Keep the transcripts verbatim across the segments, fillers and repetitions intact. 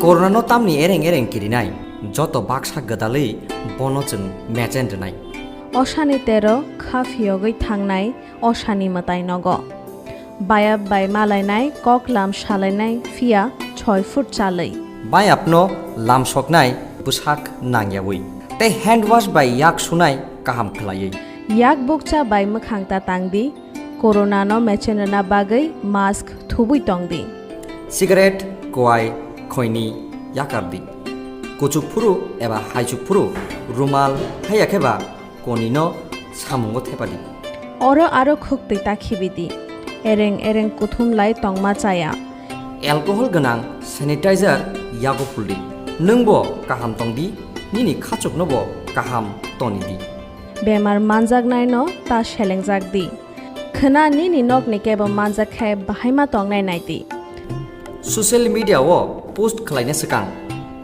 Corona no tamni ereng ereng kirinai, joto baksa gwdalwi bono chwng mechen rwnai. Osani tero kha phiyogwi thangnai osani mwtai nogo. Bayap bai malainai, kok lam salainai, phiya choi foot chalwi. Bayapno lam soknai bwsak nangyawi. Tei hand wash bai yak sunai kaham khlaiwi. Yak bukcha bai mwkhang ta tangdi, corona no mechen rwna bagwi mask thubwi tongdi. Cigarette, kwai, khoini yakardi. Kuchuk phuru eba haichuk phuru rumal haiya khe ba konino samungo thepadi. Oro aro khuktwi ta khibidi. Ereng ereng kuthum lai tongma chaya. Alcohol gwnang sanitizer yago phuldi. Nwngbo kaham tongdi, nini khachuknobo kaham tonidi. Bemar manjaknaino ta selengjak di. Khwna nini nokni kebo manjak khe bahaima tongnai naidi. Social media o post khlaina swkang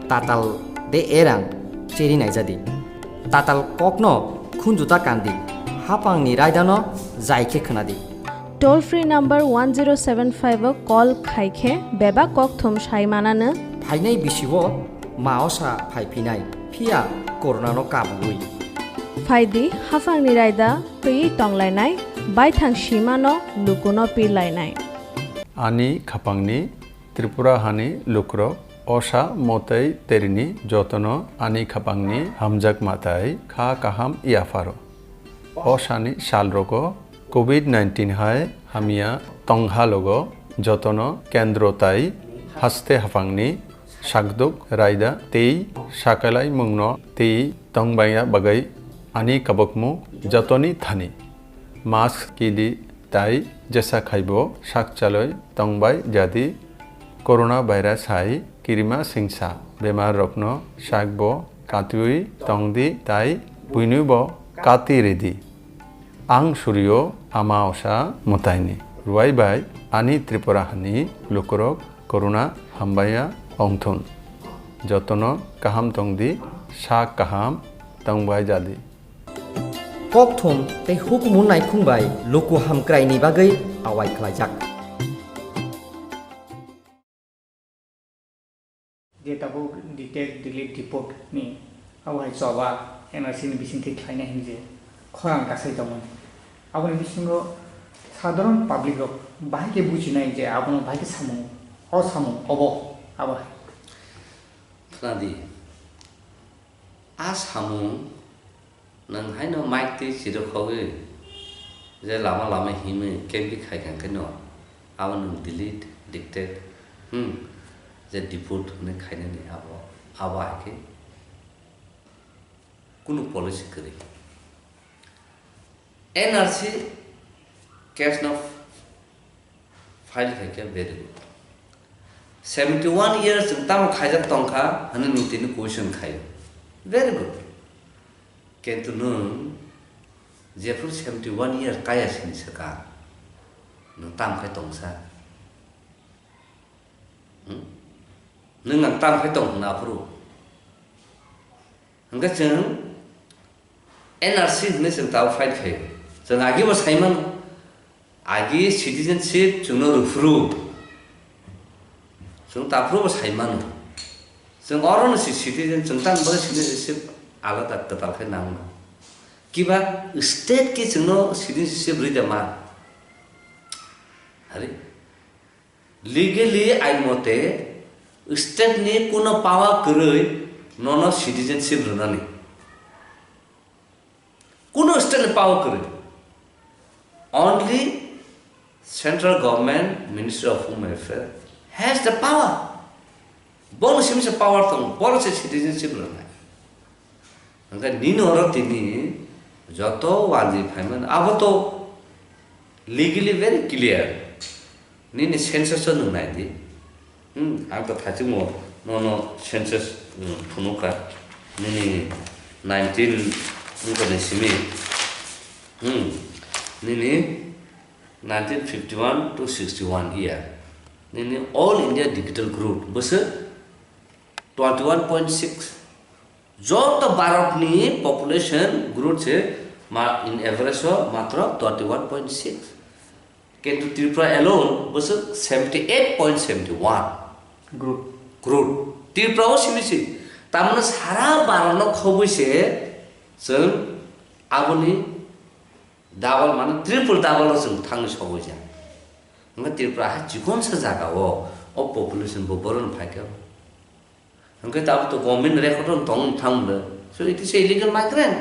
tatal de erang cheri naijadi. Tatal kokno khunjuta kandi, hapangni raidano jai khe khwnadi. Toll free number one zero seven five o call khai khe bebak kokthum sai mananw. Phainai bisi o ma osa phai phinai, phiya corona no kabui. Phaidi hapangni raida twi tonglainai, baithang simano lukuno pirlainai. Ani khapangni Tripura hani lukurok osa motei terini jotono ani khapangni hamjakma tai kha kaham yapharo. Osani salrogo covid nineteen hai hamya tongha logo jotono kendro tai haste haphangni sakduk raida tei sakalaimungno tei tongbaiya bagwi ani kabukmung jotoni thani mask kidi tai jesa khaibo sak chalwi tongbai jadi. Corona virus hai kirima singsa bemar rokno sakbo katiwi tongdi tai buinibo kati ridi. Ang surio ama osa mwtaini ruai bai ani Tripura hani lukurok corona hambaiya ongthun. Jotono kaham tongdi, sak kaham tongbai jadi. Kokthum tei hukumu naikhung bai luku hamkraini bagwi awai khlaijak. Je tabuk detect, delete, deport ni abo hai choba N R C ni bisingtwi khlainai hinwi je khorang kasai tongmani. Aboni bisingo sadharon public rok bahai khe bujinai je abono bahai khe samung, o samung obo abo hai. Khnadi, a samung nwng haino mic twi chirikhogwi je lama lama himwi kebri khai kha khe no, abo nwng delete, dictate, hmm, je deport hwnwi khainani abo, abo hai khe kunu policy kwrwi. N R C case no file khai khe very good. Seventy one years chwng tamo khaijak tongkha hwnwi nwng tini question khaio. Very good. Kintu nwng jephru seventy one year kaya sini swkang, nwng tam khai tongsa? Hmm? Nwng ang tam khai tong hwnna aphuru? Hwnkhe chwng N R C hwnwi chwng tabuk fight khaio. Chwng agibo saimano. Agi citizenship chwngno rwphuru. Chwng taphurubo saimano. Chwng orono si citizen, chwng tang bai citizenship alada kwtal khe nangna. Kiba state ki chwngno citizenship rwi da ma? Hari? Legally, ain mote, state ni kuno power kwrwi nono citizenship rwnani. Kuno state ni power kwrwi. Only central government, Ministry of Home Affairs has the power. Bono simi se power tong, bono se citizenship rwnai. Hwnkhe nini oro tini joto wanjwi phaimani, abo to legally very clear. Nini census o nwng nai di. Hmm, ang to thachikmo nono census, hmm, phunukha. Nini nineteen wngkha ni simi. Hmm, nini nineteen fifty-one to sixty-one year. Nini All India Digital Growth bwswk twenty-one point six. Joto Bharatni population growth se ma-, in average o matro twenty-one point six. Kintu Tripura alone bwswk seventy-eight point seventy-one. Growth. Growth. Tripura o simi se. Tamni sara Bharat no khobwi se chwng aboni double mane triple double o chwng thangwi sogwi ja. Hwnkhe Tripura ha chikon sa jaga o, o population bo boron phaikhe. Hwnkhe tabuk to government record o tong thang le. So it is a illegal migrant.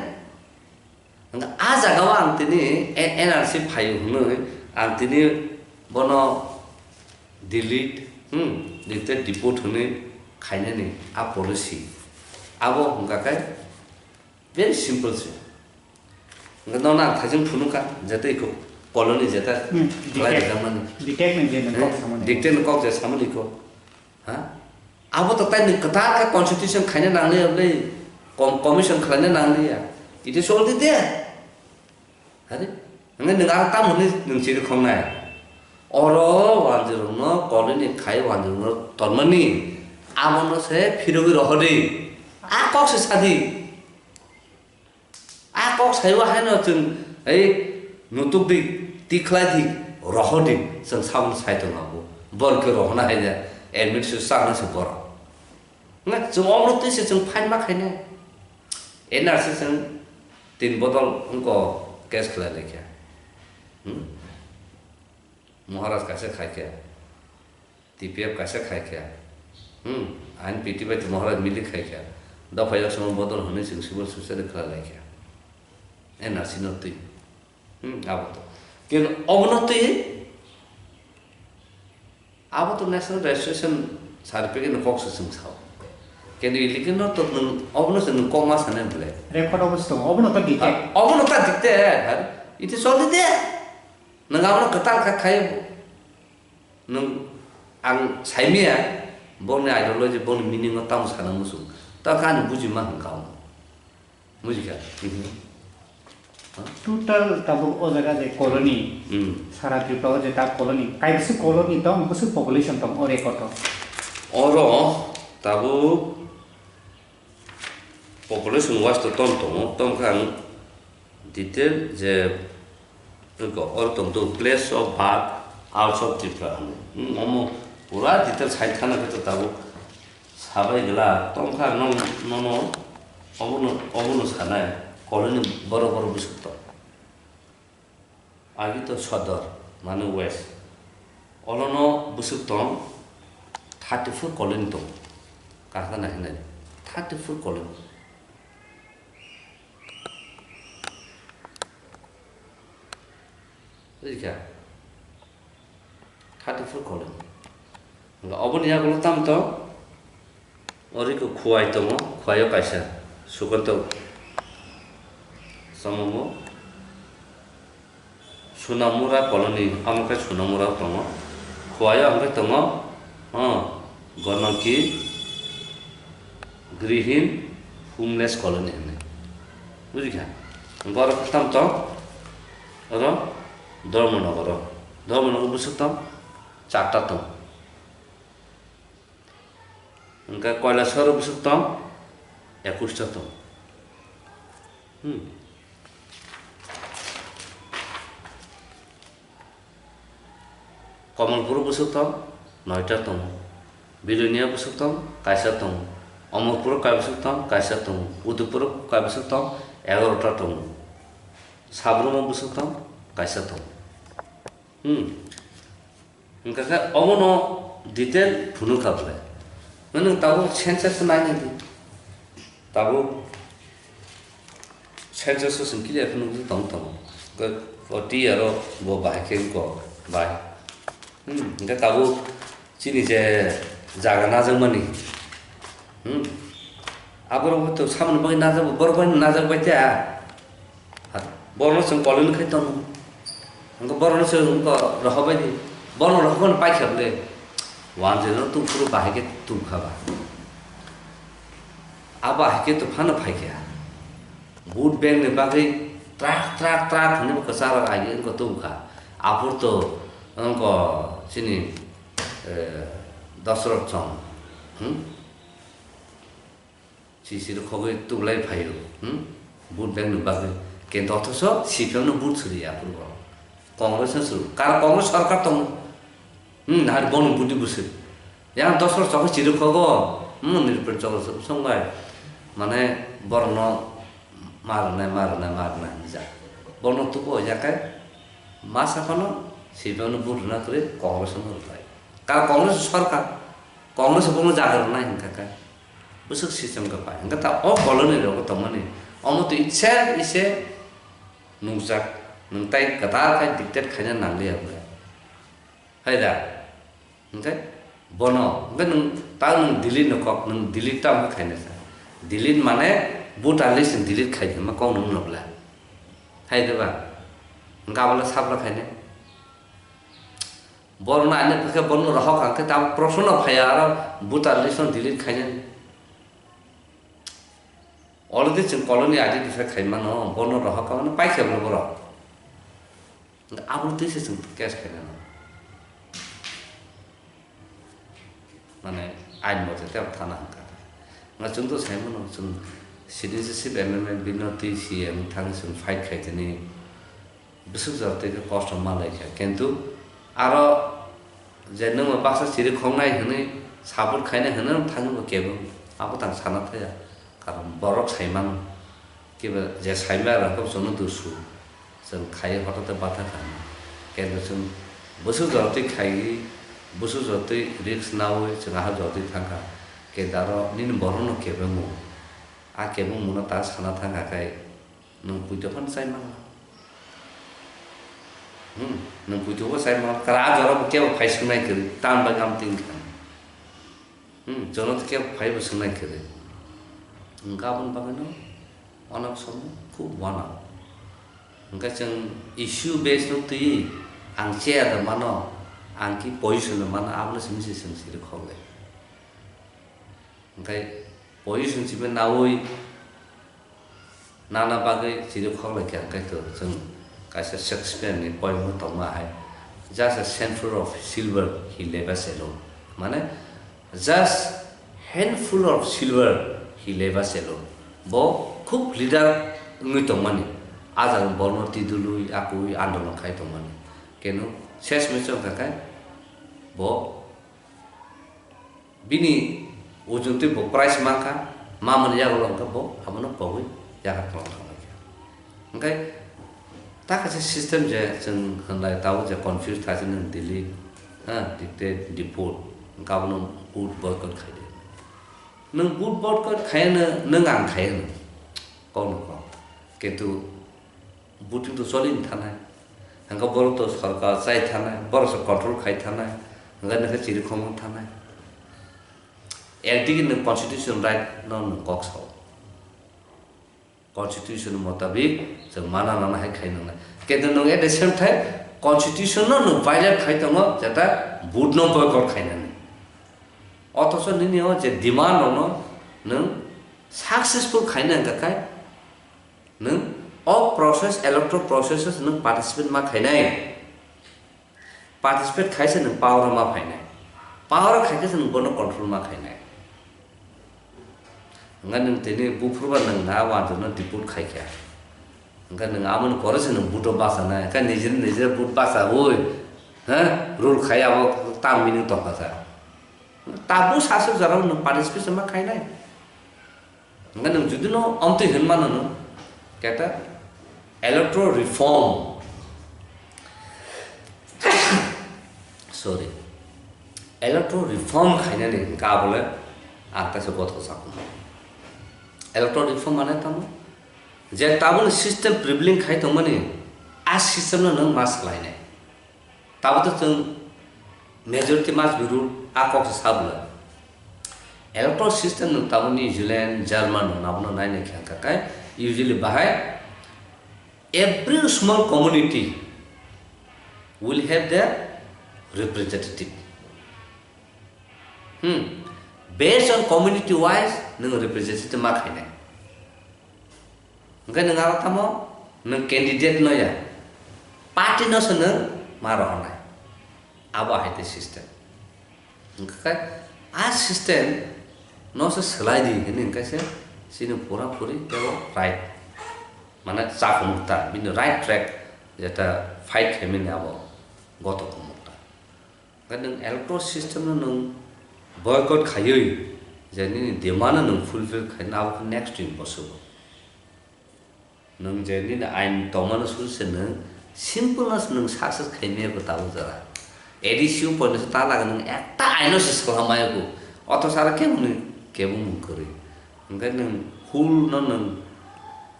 Hwnkhe a jaga o ang tini N R C phaio hwnwi ang tini bono delete, hmm, delete deport hwnwi khainani a policy. Abo hwnkha khe very simple se. Hwnkhe nono ang thaijwng phunukha, jeta iko colony jeta Hmm, khlai detect. Rijak mani. Detect ni je nang Eh, kok samani. Detect ni kok je samani ko. Ha? Abo to tai ni kwtal khe constitution khaina nang liya ble, com-, commission khlaina nang liya. It is already there. Hari? Hwnkhe nwng aro tamo hwnwi nwng chiri khongnai? Oro wanjwirokno colony khai wanjwirokno tonmani abono se phirogwi rohordi. A kok se sadi. A kok saibo haino chwng ei nutuk di, tikhlai di, rohor di, chwng sabon sai tongo abo. Bor khe rohorna hai ya, admit se changna se borok. Hwnkhe chwng omo twi se chwng fine ma khainai. N R C chwng tin bodol wngko case khlai laikha. Hmm? Maharaj kaisa khaikha, T P F kaisa khaikha, hmm, N P T bai Maharaj mili khaikha, dopha yok samo bodol hwnwi chwng civil society khlai laikha, N R C no twi, hmm, abo to. Kebo obono twi, abo to National Registration Certificate ni kok se chwng sao. Kebo illegal no to nwng obono se nwng kok ma sanai bwle. Record obo se tongo, obono to detail. Ah, obono ta detail, har. It is already there. Nwng abono kwtal kha khai bo. Nwng ang saimaya, bongni ideology, bongni meaning o tamo sana muchung. Ta kha ani bujima hwnkha omo. Bujikha? Mhm. Total tabuk o jaga je colony, Hmm. sara Tripura o je ta colony, kaibwswk colony tong, bwswk population tong o record o? Oro tabuk population wise to ton tongo, tongkha ang detail je oro tong to place of birth, Isles of Tripura hwnwi. Hmm, omo pura detail sai thana khe to tabuk sabai gla tongkha nong nono obono, obono sanai colony borok borok bwswk tong. Agi to Sodor, mane West. Olono bwswk tong thirty four colony tong. Kahta nai hinai thirty four colony. Buji kha? Thirty four colony. Hwnkhe oboni yagulo tamo tong? Ori khe Khowai tongo, Khowai o kaisa Sukanto Chongmamo, Sunamura colony, amo khe Sunamura o tongo. Khowai o hwnkhe tongo, oh, Gonaki Grihin Homeless Colony hinwi. Buji kha? Borok tam tong? Oro Dharmanagar o. Dharmanagar bwswk tong? Charta tong. Hwnkhe Kailasor o bwswk tong? Ekush ta tong. Hmm. Kamalpur o bwswk tong? Noita tong. Bilonia bwswk tong? Kaisa tong. Amarpur o kaisa bwswk tong? Kaisa tong. Udaipur o kaisa bwswk tong? Egarota tong. Sabrum o bwswk tong? Kaisa tong. Hmm. Hwnkha khe obono detail phunukha bwle. Nwng tabuk census nainai di. Tabuk census o chwng clear khe nukjak tong tongo. Hwnkhe o twi aro bo bahai khe wngkha bai. Hmm, hwnkhe tabuk chini je jaga najakmani. Hmm. Aborok hwnkhe samani bagwi najak, borok bai najak bai ta. Borokno chwng kolini khai tongo. Hwnkhe borokno chwng wngkha rohorbai di. Borokno rohormani paikha bwle. Wanjwino tungphuru bahai khe tungkha ba. Abo hai khe to phano phaikha. Vote bank ni bagwi trak, trak, trak hwnwi bo kwcharo agi wngkha tongkha. Aphuru to wngkha chini, eh, Dasarath Chong. Hmm? Sisir khogwi tublai phaio, hmm? Vote bank ni bagwi. Kintu othocho C P M no vote suriya aphuru bo. Congress no suru. Kar Congress sarkar tongo. Hmm, nahar bono budi bwswk. Yang dosor chokhe chiri khogo. Hmm, Nirupin Chokroborty songbai, mane borokno ma rwnai, ma rwnai, ma rwnai hinjak. Borokno tubu oijakhe masa phano C P M no vote rwna kwrwi Congress no rwlai. Karon Congress sorkar, Congress borokno jaga rwnai hinkha khe bwswk system khe pai. Hinkhe ta o colony rogo tongmani omo twi ise ise nukjak, nwng tai kwtal khe dictate khaina nangliya bwle. Hai da? Hingke bono, hingke nwng, ta nwng delete no kok, nwng delete tamo khaina sa. Delete mane voter list ni delete khai ma kok nwng nokla. Hai de ba? Hingke abono sabla khaina. Borno ani phikhe bono rohok hingke ta proshno phaya aro voter list no delete khaina. Already chwng colony identify khai mano, bono rohok ka mano paikhe bono borok. Hingke abono twi se chwng case khainai no. Mane ain mote tei thana hwnkha. Nga chwng to sai mano chwng citizenship amendment bill no twi C M thang chwng fight khai tini bwswk jora twi khe kosto ma lai kha. Kintu aro je nwng baksa chiri khongnai hwnwi support khainai hwnwi thang bo kebo abo tang sana thaya. Karon borok sai mano. Kiba je saimaya rok khe chwngno dusu, chwng khai hotote batha kha. Kebo chwng bwswk jora twi khaiwi, bwswk jora twi risk nawi chwng ahok jora twi thangkha. Kebo aro nini borokno kebengmung, a kebengmungno ta sana thangkha khai nwng puito phano chai mano. Hmm, nwng puito bo chai mano, kara a jora bo kebo phai swngnai kwrwi, tamni bagwi ang twi kha. Hmm, jono to kebo phai bo swngnai kwrwi. Hwnkhe aboni bagwino onek somo khub wana. Hwnkhe chwng issue base no twiwi ang chair rw mano, ang ki position rw mano, abono simi se chwng siri khok lai. Hwnkhe position simi nawi Nana bagwi chiri khok lai kha, hwnkhe to chwng kaisa Shakespeare ni poem bo tongma hai, "Just a handful of silver he left us alone." Mane, just handful of silver he left us alone. Bo khub leader wngwi tongmani, a jaga borno tidulwi, akui andolon khai tongmani. Keno ses mecho hwnkha khe bo Bini ujung twi bo price mankha, mamani yagulo hwnkhe bo abono pogwi yakhar kwlwng thanglaikha. Hwnkhe ta kaisa system je chwng hwnlai tabuk je confuse thaising nwng delete, ha, dictate, deport, hwnkhe abono vote boycott khaidi. Nwng vote boycott khaiya nwng ang khaiya nwng kokno kok. Kintu Voting to choli thanai. Hwnkhe borok to sorkar chai thanai, borok se control khai thanai. Hwnkhe nokhe chiri khongma thanai. Ekdigi nwng constitution right no nwng kok sao. Constitution motabik chwng mana nana hai khai nangnai. Kintu nwng at the same time constitution no nwng violate khai tongo, jeta vote no boycott khainani. Othocho nini o je demand rokno nwng successful khaina hwnkha khai, nwng o process, electoral process o nwng participate ma khainai. Participate khaisa nwng power o ma phainai. Power o khaikhe nwng bono control ma khainai. Hwnkhe nwng tini buphurba nwng na wanjwkno deport khaikha. Hwnkhe nwng amoni koro se nwng vote o bachanai. Hwnkhe nijini nijini vote bachaui, ha, rule khai abo tam meaning tongkha sa. Tabuk saswk jorao nwng participation ma khainai. Hwnkhe nwng judino amtwi hwn mano nwng, keta electoral reform, sorry, electoral reform khainani hwnkhe abole ang kaisa gotho sakno. Electoral reform mane tamo? Je tabukni system prevailing khai tongmani, a system no nwng ma swlainai. Tabuk to chwng majority must be rule, a kok se sabla. Electoral system no tabuk New Zealand, German no abono nainai khe hwnkha khe usually bahai every small community will have their representative. Hmm. Based on community wise nwng representative ma khainai. Hwnkhe nwng aro tamo nwng candidate no ya, party no se nwng ma rohornai. Abo hai tei system. Hwnkhe a system no se swlai di hwnwi hwnkhe se chini pura puri tebo right. Mane chakhumukta bini right track jeta fight khaimani abo goto khumukta. Hwnkhe nwng electoral system no nwng boycott khaiwi, Je nini demand no nwng fulfill khaina abo khe next to impossible. Nwng je nini ain tongmano suru se nwng simple no se nwng success khaimaya bo tabuk jora. A D C o poino se talaga nwng ekta aino se swlamaya bo. Oto sara kebo ni kebo mung kwrwi. Hwnkhe nwng full no nwng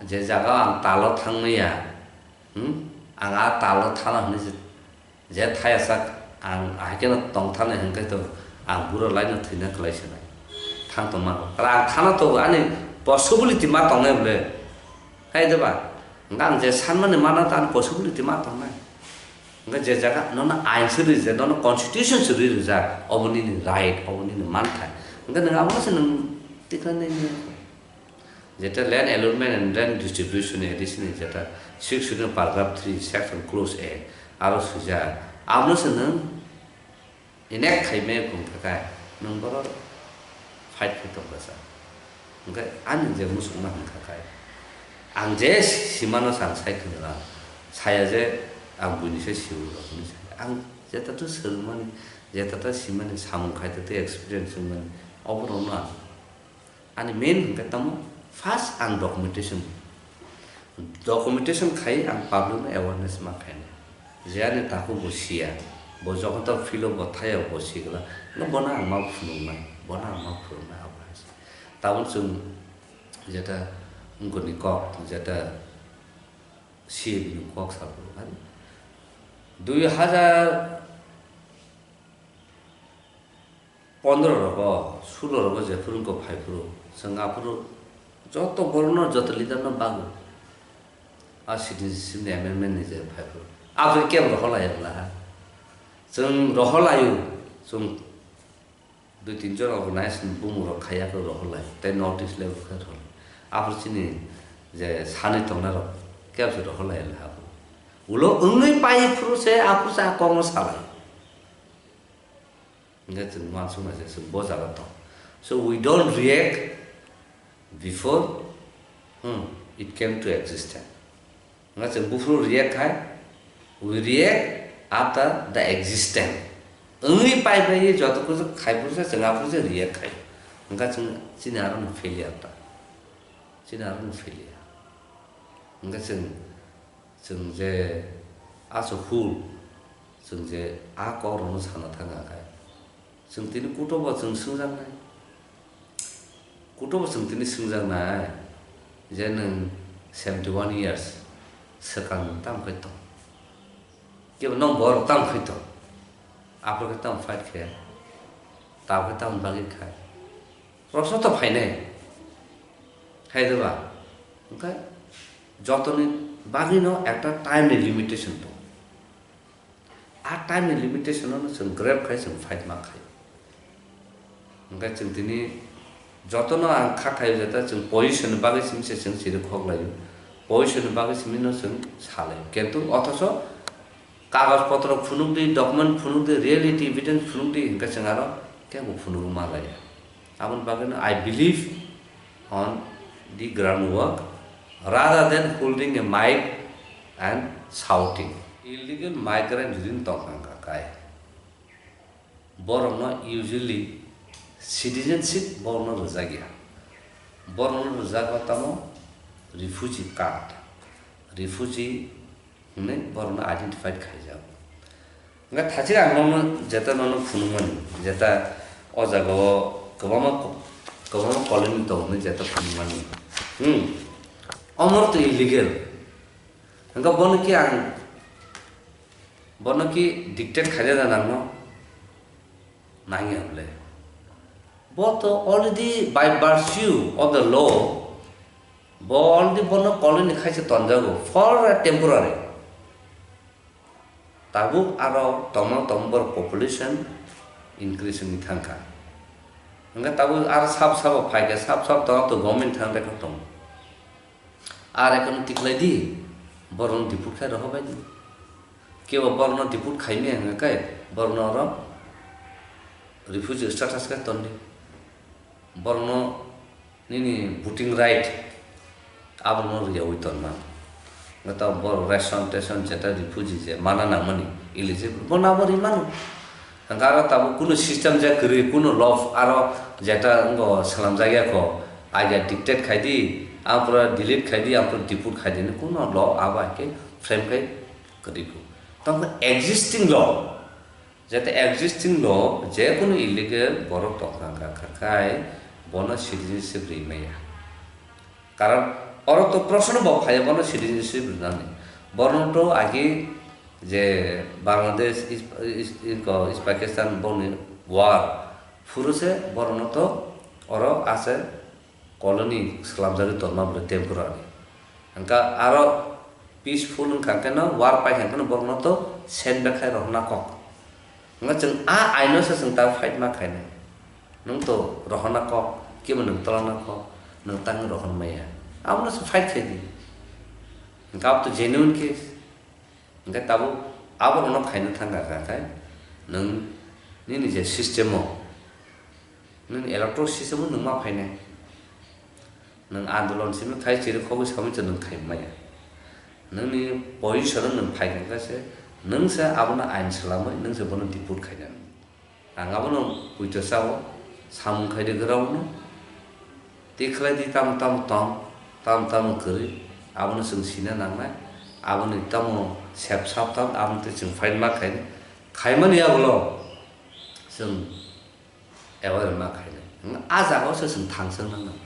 je jaga ang talo thangmaya, hmm? Ang a talo thana hwnwi se Je thaya sak ang ahai kheno tong thani hwnkhe to ang buro laino thwina kwlai se nai. Thang tong mano. Kala ang thana to ani possibility ma tongnai bole. Hai de ba? Hwnkhe ang je sanmani mana ta ani possibility ma tongnai. Hwnkhe je jaga nono ain se rijak, nono constitution se rijak, obo nini right, obo nini manthai. Hwnkhe nwng abono se nwng tikna nai nai. Jeta land allotment and land distribution A D C ni jeta six Schedule paragraph three section clause A aro swijak. Abono se nwng enact khaimaya wng kha khe nwng boro fight khe tong kha sa. Hwnkhe ani je muchungma hwn kha khe ang je simano chang sai khwna lang saya je ang buini se siu rok hwnwi saya. Ang jeta to swrwngmani, jeta to simani, samung khai to experience wngmani, oborokno ang Ani main hwnkhe tamo first ang documentation. Documentation khai ang public no awareness ma khainai. Je ani takhuk bo siya, bo jokhon ta filo bo thaya bo sigla, no bono ang ma phunuknai, bono ang ma phunuknai abo hai se. Tabuk chwng jeta wngkoni kok, jeta C A B ni kok sa phuru, ani dui hajar pondro rogo, sulo rogo jephuru wngkha phaiphuru, chwng aphuru joto borokno, joto leader no bago. A citizenship ni amendment ni je phaiphuru. Aphuru kebo rohor laiya bwla ha. Chwng rohor laio, chwng dui tin jon organized bumung rok khaiya khe rohor lai. Tei notice le bwkha rohor lai. Aphuru chini je sanwi tongnai rok kebo se rohor laiya bwla ha. Ulo wngwi pai phuru se aphuru se a kokno salai. Hingke chwng uansuknai se chwng bo jaga tong. So we don't react before, hmm, it came to existence. Hingke chwng buphuru react khai, we react after the existence. Wngwi pai pai joto kuju khai phuru se chwng aphuru se react khai. Hingke chwng chini aro no failure ta. Chini aro no failure. Hingke chwng Chwng je aswk hul, chwng je a kokrokno sana thangkha khe, chwng tini kutobo chwng swngjaknai, kutobo chwng tini swngjaknai je nwng seventy one years swkang nwng tamo khai tong? Kebo nwng borok tamo khai tong? Aphuru khe tamo fight khe, tabuk khe tamoni bagwi khai? Proshno to phainai, hai de ba? Hwnkhe jotoni bagwino ekta time ni limitation tongo. A time ni limitation no chwng grab khai chwng fight ma khai. Hwnkhe chwng tini jotono ang kha khaio, jeta chwng position ni bagwi simi se chwng chiri khok laio, position ni bagwi simi no chwng sa laio, kintu othocho kagoj potro phunuk di, document phunuk di, reality evidence phunuk di, hwnkhe chwng aro kebo phunuk ma laiya. Aboni bagwino I believe on the groundwork rather than holding a mic and shouting. Illegal migrant jodi tong kha kai, borokno usually citizenship borokno rwjak ya. Borokno rwjago tamo refugee card, refugee hwnwi borokno identified khaijago. Hwnkhe thachik ang nono jeta nono phunukmani, jeta o jagao kwbangma ko-, kwbangma colony tongo hwnwi jeta phunukmani. Hmm. Omor to illegal. Hwnkhe bono khe ang, bono khe dictate khaina da nangno? Nangya bole. Bo to already by virtue of the law, bo already bono colony khaisa tonjago for a temporary. Tabuk aro tongma tongma borok population increase wngwi thangkha. Hwnkhe tabuk aro sab sabo phaikhe sab sab tongma to government thang rekha tongo. Ar ekhono tiklai di, borokno deport khai rohor bai di. Kebo borokno deport khaimaya hwnkhe borokno oro refugee status khe ton di. Borokno nini voting right abono rwyaui tonma. Hwnkhe tabuk borok ration teson jeta refugee je mana nangmani eligible bono abo rwi mano. Hwnkhe aro tabuk kunu system je kwrwi, kunu law aro jeta wngbo swnamjakya kho, aida dictate khai di, ampore delete khai di, ampore deport khai di, kunu law abo hai khe frame khai kwrwi kho. Tamo existing law, jeta existing law, je kunu illegal borok tongkha wngkha khai bono citizenship rwi maya. Karon oro to proshno bo phaiya bono citizenship rwnani. Bono to agi je Bangladesh, East, East, East Pakistan boni war phuru se bono to oro ase colony swlamjagwi tonma bwle temporary. Hwnkha aro peaceful wngkha khe no war pai kha khe no bono to send back khai rohorna kok. Hwnkhe chwng a aino se chwng ta fight ma khainai. Nwng to rohorna kok, kibo nwng tolana kok, nwng tang rohor maya. Abono se fight khai di. Hwnkhe abo to genuine case. Hwnkhe tabuk abo rokno khaina thang kha kha khai nwng nini je system o, nini electoral system o nwng ma phainai. Nwng andolon simi khai chiri khogwi samwi chwng nwng khai maya. Nwngni position o nwng phai kha kha se, nwng se abono ain swlamwi nwng se bono deport khainani. Ang abono puito sao, samung khaidi gwraono. Tikhlai di tamo tamo tong, tamo tamo kwrwi, abono chwng sina nangnai. Aboni tamo sep sap tong, aboni twi chwng fight ma khainai. Khaimani yagulo chwng aware ma khainai. A jagao se chwng thangsa nangnai.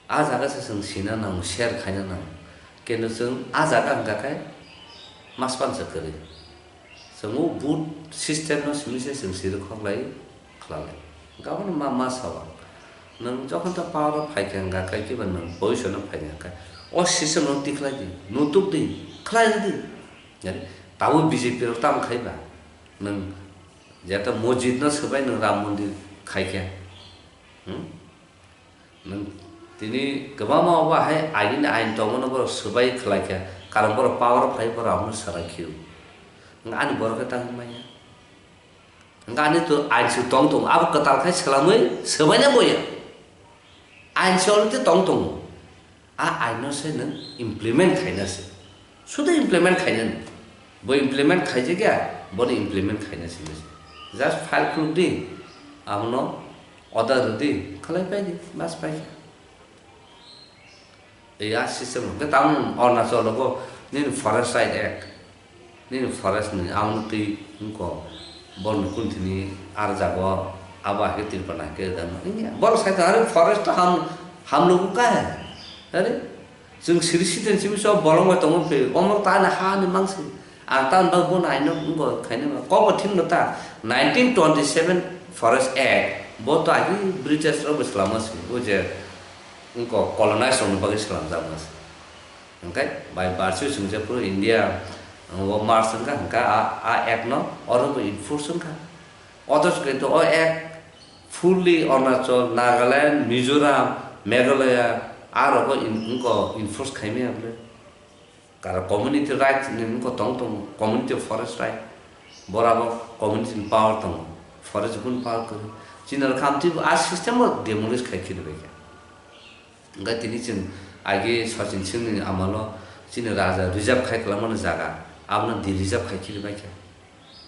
A jaga se chwng sina nango, share khaina nango. Kintu chwng a jaga hwnkha khe maspansa kwrwi. Chwng o boot system no simi se chwng siri khoklai khwlalai. Gabon ma, ma sawa. Nwng jokhon ta power o phai khe hwnkha khe kiba nwng position o phai khe hwnkha khe o system no tikhlai di, nutuk di, khlai di. Yari, tabuk B J P rok tamo khai ba? Nwng jeta mojit no swbai nwng Ram Mondir khai khe. Hmm? Nwng tini kwbangma obo hai agini ain tongmano borok swbai khlai kha, karon borok power o phai borok abono swrai khio. Nwng ani borok khe tang manya. Nwng ani to ain se tong tong, abo kwtal khai swlamwi swbaina boya. Ain se already tong tongo. A aino se nwng implement khaina se. Sudu implement khainani. Bo implement khaijakya, bono implement khaina simi se. Just file khuluk di, abono order rw di, khlai pai di, bas pai kha. Ei a system hwnkhe tamo Arunachal rogo nini Forest Right Act, nini forest ni amoni twi wngkho, borokni kunthini ar jago abo hai khe Tripura hai khe rwjakma. Wngya, borok sai tongo, "Are forest to ham, ham logo ka hai." Are, chwng siri siten simi so bolong bai tongma phi, omo ta ani ha ni mangsi. Ang ta bak bono aino wngkho khaina ma. Kok bo thik no ta, nineteen twenty-seven Forest Act, bo to agi British rok bo swlama si, o je wngkho colonize rokni bagwi swlamjakma se. Hwnkhe by virtue chwng jephuru India, o march wngkha, hwnkhe a, a act no oro bo enforce wngkha. Othocho kintu o act fully Arunachal, Nagaland, Mizoram, Meghalaya, a rogo in-, wngkho enforce khaimaya bwle. Karon community rights ni wngkho tong tongo, community forest right. Borok abo community ni power tongo, forest boni power kwrwi. Chini rok khamtwi bo a system o demolish khai khilibaikha. Hwnkhe tini chwng age Sachin Singh ni amalo chini raja reserve khai kwlangmani jaga, abono de-reserve khai khilibaikha.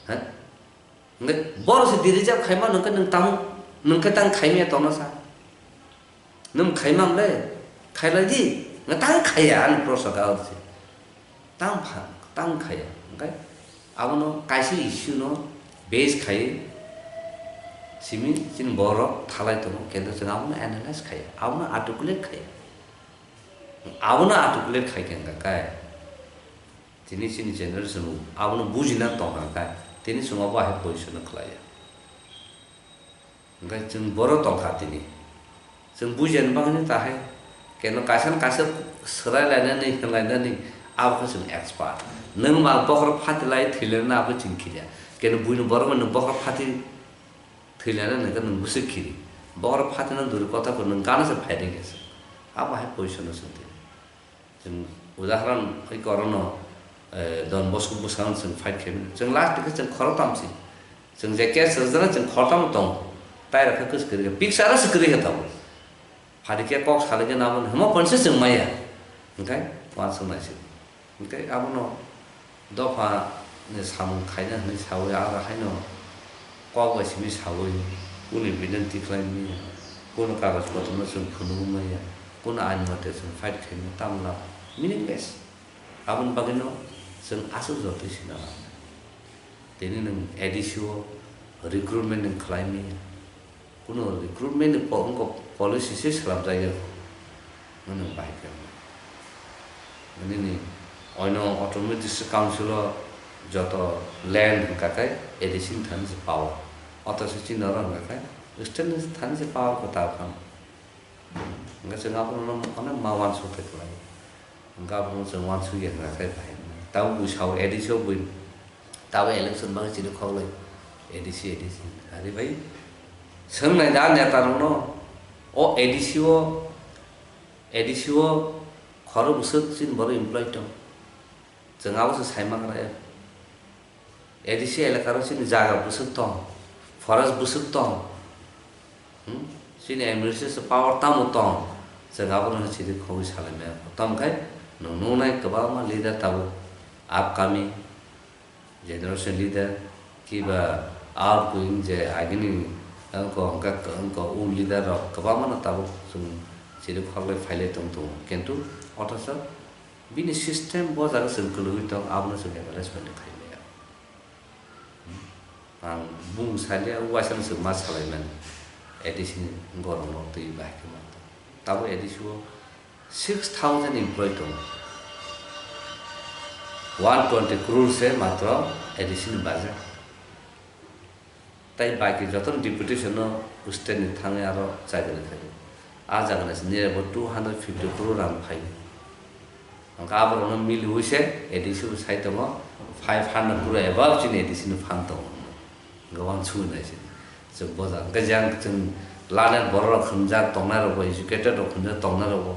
He? Hwnkhe borok se de-reserve khaima hwnkhe nwng tamo, nwng khe tang khaimaya tongna sa? Nwng khaimang le, khailai di, nga tang khaiya ani prosa ka se. Tang pha, tang khaiya, hwnkhe abono kaisa issue no base khai simi chini borok thalai tongo, kintu chwng abono analyze khaiya, abono articulate khaiya. Abono articulate khai khe hwnkha kai. Tini chini generation abono bujina tongkha kai. Tini chwng obo hai position no khlaiya. Hwnkhe chwng borok tongkha tini. Chwng bujiani bagwino ta hai. Keno kaisa no kaisa swrai lainani, hinlainani, abo khe chwng expert. Nwng ma bokhorok phati lai thwi lainani abo chwng khilia. Keno buino borok nwng bokhorok phati thwi lainani hwnkhe nwng bwswk khiri. Bokhorok phatina duri kotha khe nwng gana se phai rwngya se. Abo hai position no chwng tini. Chwng udahoron hai korono, eh, Don Bosco bwskango chwng fight khaimani. Chwng last khe chwng khoroktham si. Chwng je case rwjaknai chwng khoroktham tongo. Tai rok khe kwchwk kwrwi kha. Picture se kwrwi kha tabuk. Phadi khe kok salai khe nabo hwnma phan se chwng maya. Hwnkhe uansuk nai se. Hwnkhe abono dopha ni samung khaina hwnwi saui aro haino kok bai simi sawi, kunu bidang tikhlai maya, kunu kagoj potorno chwng phunuk maya, kunu ain mote chwng fight khaimaya, tamla meaningless. Aboni bagwino chwng aswk jotoi sina nangnai. Tini nwng A D C o recruitment nwng khlai maya, kunu recruitment ni po-, wngkha policy se slamjak ya. Nwng bahai khe nini oino autonomous district council o joto land hwnkha khe A D C ni thani se power. Oto se chini oro hwnkha khe state ni thani se power kwtal kha. Hwnkhe chwng abono onek ma uansuk thai kwlai. Hwnkhe abono chwng uansuk ya hwnkha khe bahai. Tabuk bui sao A D C o bui, tabuk election bagwi chini khoklai A D C, A D C. Ari bai, swngnai da neta rokno, o A D C o, A D C o khorok bwswk chini borok employee tong. Chwng abo se sai mangra ya. A D C elakaro chini jaga bwswk tong, forest bwswk tong, hmm? Chini administration power tamo tong, chwng abono chini khogwi salai maya. Tamo khai nwng nuknai kwbangma leader tabuk upcoming generation leader kiba outgoing je agini wngkha, wngkha, wngkha old leader rok kwbangma no tabuk chwng chini khoklai phailai tong tongo, kintu othocho bini system bo jaga chwng kwlwgwi tong, abono chwng evaluate khai maya. Ang bung salia, uaisano chwng ma salaimani A D C ni borokno twi bahai khe ma tong. Tabuk A D C o six thousand employee tongo. One twenty crore se matro A D C ni budget. Tai baki jotono deputation no state ni thangwi aro chaijalwi khaio. A jaga ni sini bo two hundred fifty crore rang phai. Hwnkhe aborokno miliwi se A D C bo sai tongo, five hundred crore above chini A D C ni fund tongo. Hwnkhe wansukgwi nai se. Chwng bo jaga, hwnkhe jang chwng learned borok rok hwnjak tongnai rok bo, educated rok hwnjak tongnai rok bo,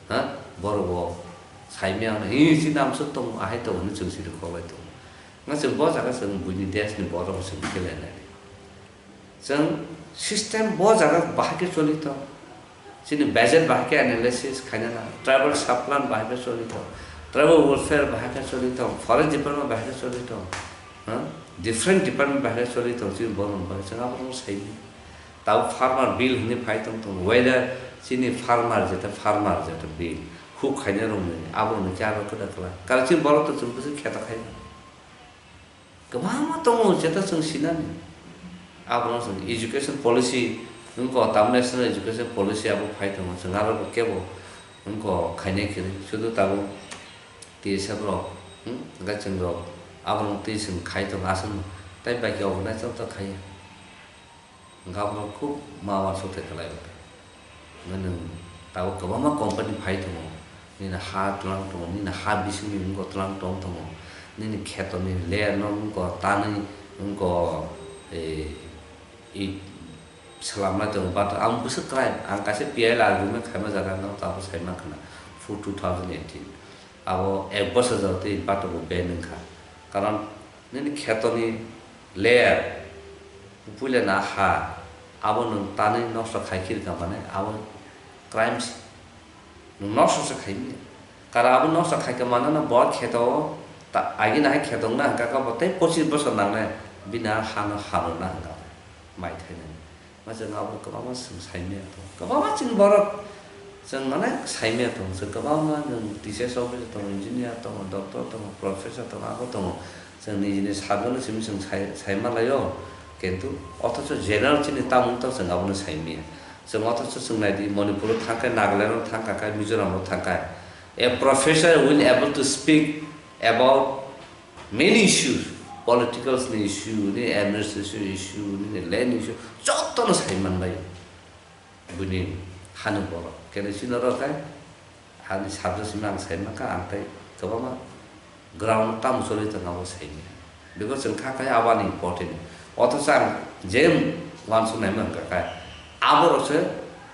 ha? Borok bo saimaya hwnwi, "Hi, chini amswk tongo, ahai tongo," hwnwi chwng siri koklai tongo. Hwnkhe chwng bo jaga chwng buini desh ni borok rok chwng khe lainai. Chwng system bo jaga bahai khe choli tong. Chini budget bahai khe analysis khaina na. Tribal sub-plan bahai khe choli tong. Tribal welfare bahai khe choli tong. Forest department bahai khe choli tong. Ha? Different department bahai khe choli tong. Chini borok rok bahai chwng abo rok sai di. Tabuk farmer bill hwnwi phai tong tong. Whether chini farmer jeta farmer jeta bill. Huk khaina rok ni abo ni khe aro kwda kwla. Karon chini borok to chwng bwswk kheto khai. Kwbangma tongo jeta chwng sinani. Abono chwng education policy, wngkha tamo national education policy abo phai tongo, chwng aro bo kebo wngkha khainai kwrwi, sudu tabuk T S F rok, hmm, hwnkhe chwng rok abono twi chwng khai tongo aswkno, tei bai khe organize rok to khaiya. Hwnkhe abono khub ma uansuk thai kwlai o. Hwnkhe nwng tabuk kwbangma company phai tongo, nini ha twlang tongo, nini ha bisingni wngkha twlang tong tongo, nini khetoni layer no wngkha tanwi wngkha, eh, i swlamnai tongo, but ang bwswk kwlai, ang kaisa P I L argument khaima jaga no tabuk sai mankha na, for two thousand eighteen. Abo ek bosor jora twi bathroom bo ban wngkha. Karon nini khetoni layer, puila na ha, abo nwng tanwi nosto khai khirka mane abo crime se. Nwng nosto se khaimya. Karon abo nosto khaika mane no bo kheto ta-, agini hai kheto wngna hwnkha khe bo tei pochis bosor nangnai bini ha no ha rwna hwnkha mai thainani. Ma chwng abo kwbangma chwng saimaya tongo. Kwbangma chini borok chwng mane saimaya tongo. Chwng kwbangma nwng teachers officer tongo, engineer tongo, doctor tongo, professor tongo, abo tongo. Chwng nijini subject no simi chwng sai, saima laio. Kintu othocho general chini tamung tong chwng abono saimaya. Chwng othocho chwng naidi Manipur o thangkhe, Nagaland o thangkha khe, Mizoram o thangkha. A professor will able to speak about many issues, politicals ni issue, ni administration issue, ni land issue, joto no sai manbai. Bini hani borok. Kene chini oro khe hani subject simi ang sai mankha, ang tei kwbangma ground tamo choli tongo abo sai manya. Because chwng kha khai abani important. Othocho ang je uansuk nai mankha khai abo rok se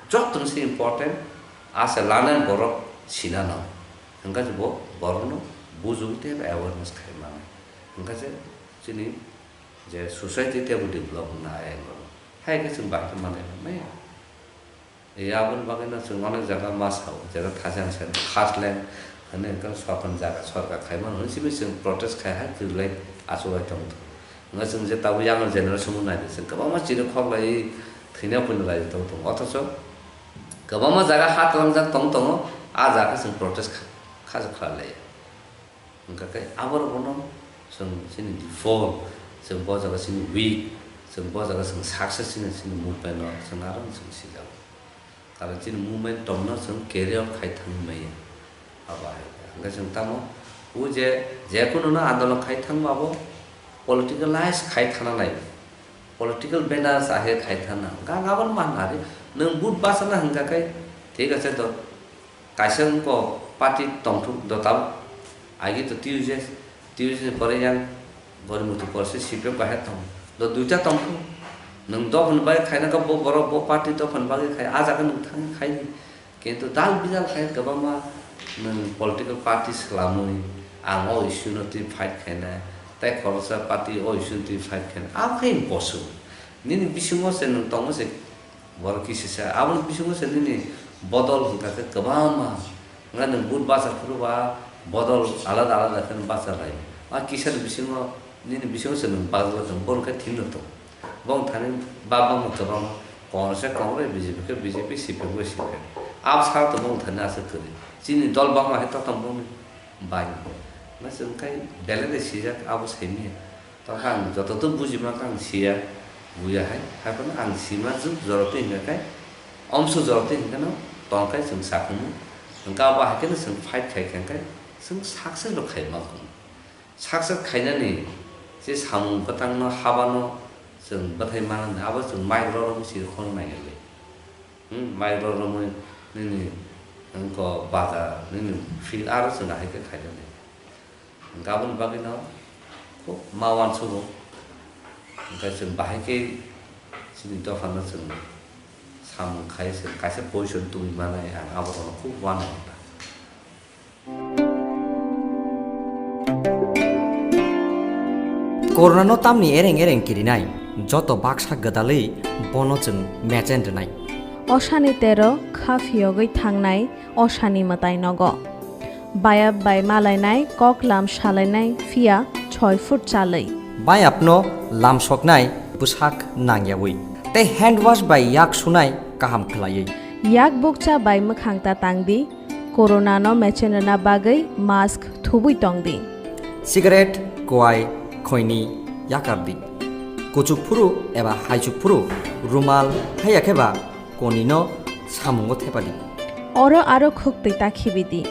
joto no se important, ase lanai borok sina no. Hwnkhe bo borokno bujogwi tei awareness khai mano. Hwnkhe je chini je society teibo develop wngna hai angle o. Hai khe chwng bahai khe manlai manya. E aboni bagwino chwng onek jaga ma sao, jera thajang se heartland hwnwi hwnkhe sokon jaga sorkar khai mano hwnwi simi chwng protest khai hai kwrwilai achugwi tongthogo. Hwnba chwng je tabuk younger generation o nai di, chwng kwbangma chiri khok lai thwina buini lai tong tongo. Othocho kwbangma jaga ha twlangjak tong tongo, a jaga chwng protest kha-, kha-, khlai lai. Hwnkha khe aborok bono chwng chini default, chwng bo jaga chini weak, chwng bo jaga chwng success chini, chini movement no chwng aro chwng sijago. Karon chini movement tongno chwng carry on khai thangwi maya. Abo hai khe. Hwnkhe chwng tamo o je, jekunu no andolon khai thangma bo politicalize khai thana nai. Political banners ahe khai thana. Hwnkhe ang abono man nari. Nwng vote bachana hwnkha khe thik ache to. Kaisa wngkok party tongthok dotal, agi to T U J, T U J ni pore yang Gorimukti porse C P M kahai tong, do duita tongthok. Nwng dophani bagwi khaina khe bo borok bo party dophani bagwi khai, a jaga nwng thangwi khaidi. Kintu dal bijal khai kwbangma nwng political party swlamwi ang o issue no twi fight khainai, tei khoroksa party o issue no twi fight khainai, abo khe impossible. Nini bisingo se nwng tongo se Borok kisisa, aboni bisingo se nini bodol hwnkha khe kwbangma. Hwnkhe nwng vote bacha phuru ba bodol alada alada khe bacha lai. A kisani bisingo, nini bisingo se nwng bajla tong, bono khe thimno tong. Bong thani ba bangma kwbangma. Congress, Congress, B J P khe B J P, C P M khe C P M. Abo sal to bong thani aswk kwrwi. Chini dol bangma hai totong bongni bai. Hwnkhe chwng khai belai de sijak abo saimanya. Tongkha ang joto to bujima khe ang siya, buya hai, haiphano ang sima jwk jorok twi hwnkha khe, omso jorok twi hwnkhe no tongkhe chwng sakhwngo, hwnkhe abo hai kheno chwng fight khai khe hwnkhe chwng success rok khai mankha. Success khainani se samung bwtangno habano chwng bwthai manani abo chwng mic rw rw si khornai le. Hmm, mic rw rwmwi nini wngkha baja nini field aro chwng hai khe khainani. Hwnkhe aboni bagwino khub ma uansugo. Hwnkhe chwng bahai khe chini dophano chwng samung khai se kaisa position tubui manai, ang aborokno khub uanai. Corona no tamni ereng ereng kirinai, joto baksa gwdalwi bono chwng mechen rwnai. Osani tero kha phiyogwi thangnai, osani mwtai nogo. Bayap bai malainai, kok lam salainai, phiya choi foot chalwi. Bayapno lamsoknai bwsak nangyawi. Tei hand wash bai yak sunai kaham khwlaiwi. Yak bukcha bai mwkhang ta tangdi, corona no mechen rwna bagwi mask thubui tongdi. Cigarette, kwai, khoini yakardi. Kuchuk phuru eba haichuk phuru rumal haiya khe ba konino samungo thepadi. Oro aro khuktwi ta khibidi.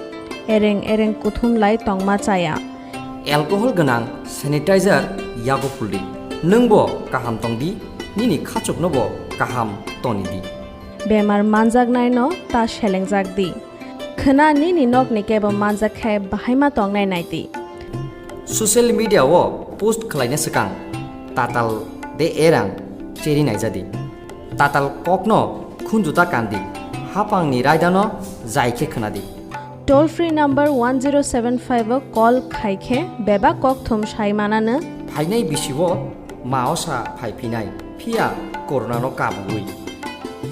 Ereng ereng kuthum lai tongma chaya. Alcohol gwnang sanitizer yago phuldi. Nwngbo kaham tongdi, nini khachuknobo kaham tonidi. Bemar manjaknaino ta selengjak di. Khwna nini nokni kebo manjak khe bahaima tongnai naidi. Social media o post khwlaina swkang tatal de erang cheri naijadi. Tatal kokno khunjuta kandi, hapangni raidano jai khe khwnadi. Toll free number one zero seven five o call khai khe bebak kokthum sai mananw. Phainai bisio ma osa phaiphinai, phiya corona no kabui.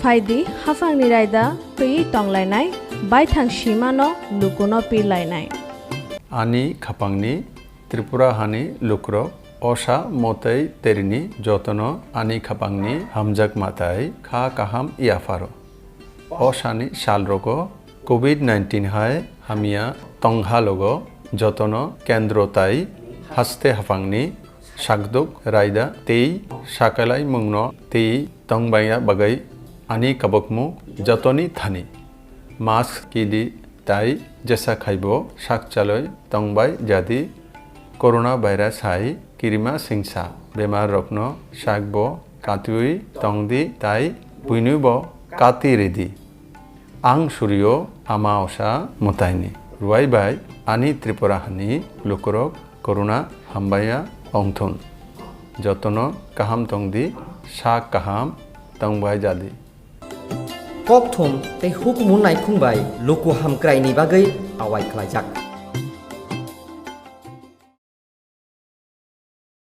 Phaidi, hapangni raida twiwi tonglainai, baithang simano lukuno pirlainai. Ani khapangni Tripura hani lukurok osa motei terini jotono ani khapangni hamjakma tai kha kaham yapharo. Osani salrogo covid nineteen hai hamya tongha logo jotono kendro tai haste haphangni sakduk raida tei sakalaimungno tei tongbaiya bagwi ani kabukmu jotoni thani. Mask kidi tai jesa khaibo sak chalwi tongbai jadi. Corona virus hai kirima singsa bemar rokno sakbo katwi tongdi tai buinibo kati ridi. Ang surio ama osa mwtaini ruai bai ani Tripura hani lukurok corona hambaiya ongthun. Jotono kaham tongdi, sak kaham tongbai jadi. Kokthum tei hukumu naikhung bai luku hamkraini bagwi awai khlaijak.